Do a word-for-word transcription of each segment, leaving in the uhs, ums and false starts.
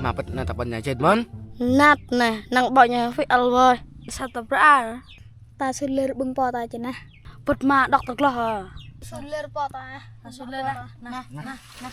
Mă pơ̆t anai ta ƀuăn ñu čet mơ̆n. Năt anai, năng ƀô̆ ñu phi al wơi. Sa ta bra. Ta sư̆ lơr ƀơ̆ng pô ta čê anai. Pơ̆t mă dŏ tơgloh hă. Sư̆ lơr pô ta. Sư̆ lơr nah. Nah, nah, nah.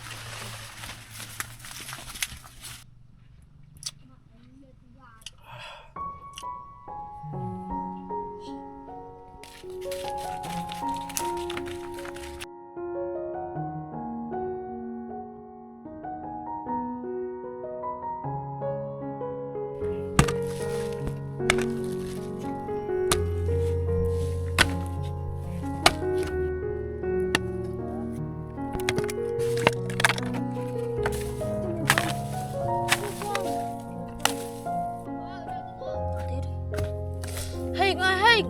Hik, ah, hik.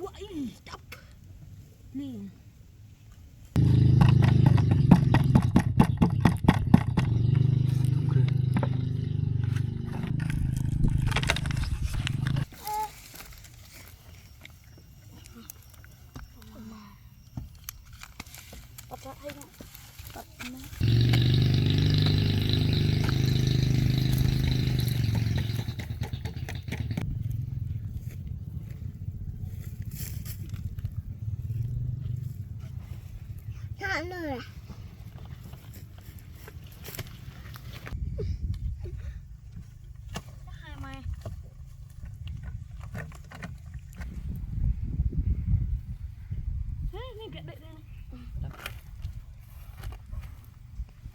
Wah, ih, tap. Nih.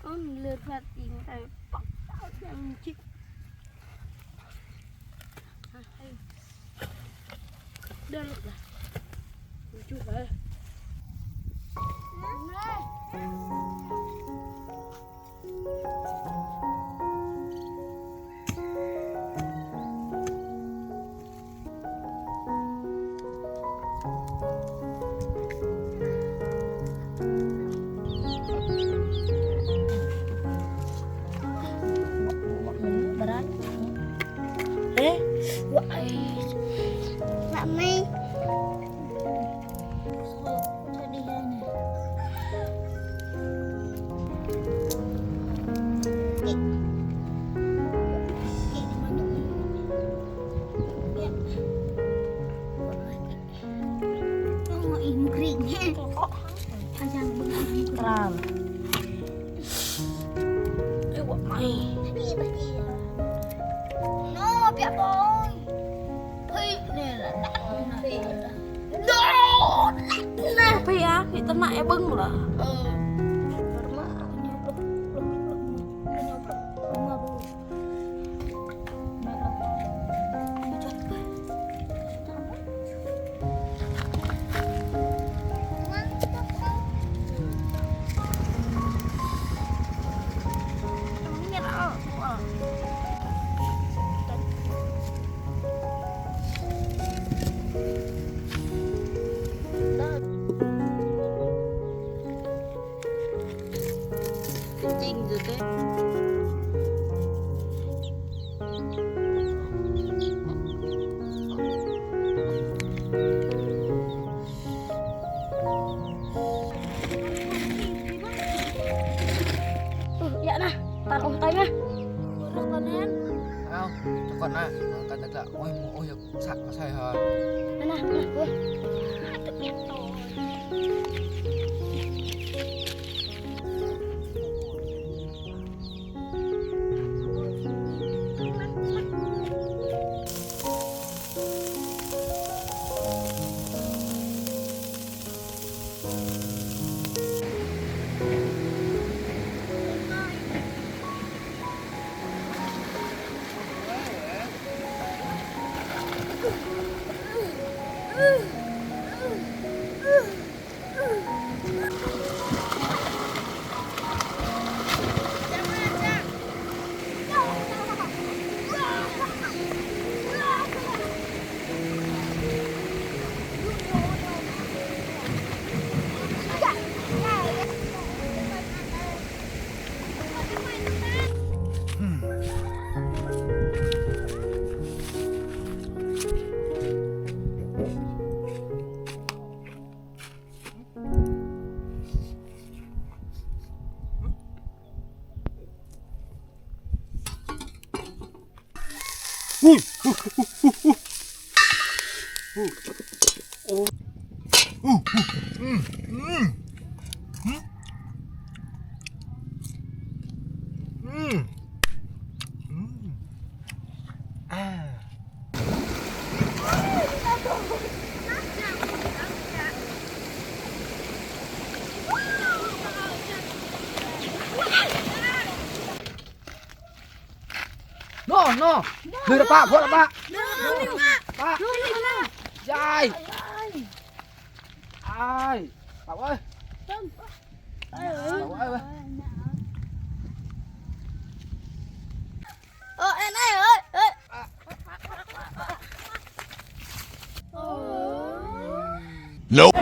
Ôn lơ phat ing ai pok tao jang chik. Đơn lục là. Chụp đấy. Kơčing tơ tê. Ơ, yă nah, tan ôh tơi nah. Ơ, čơkŏt nah, kơ tơglăk, ôi, mơ̆, ôi, yă. Săk asai hă. Anai, anai, weh. Ui. Nô, nô. Lui ra pă, pơ̆ ra pă. Pă. Jai. Ai. Pă ơi. Pă ơi. Ơ, ê, ê, ê, ê. Nope.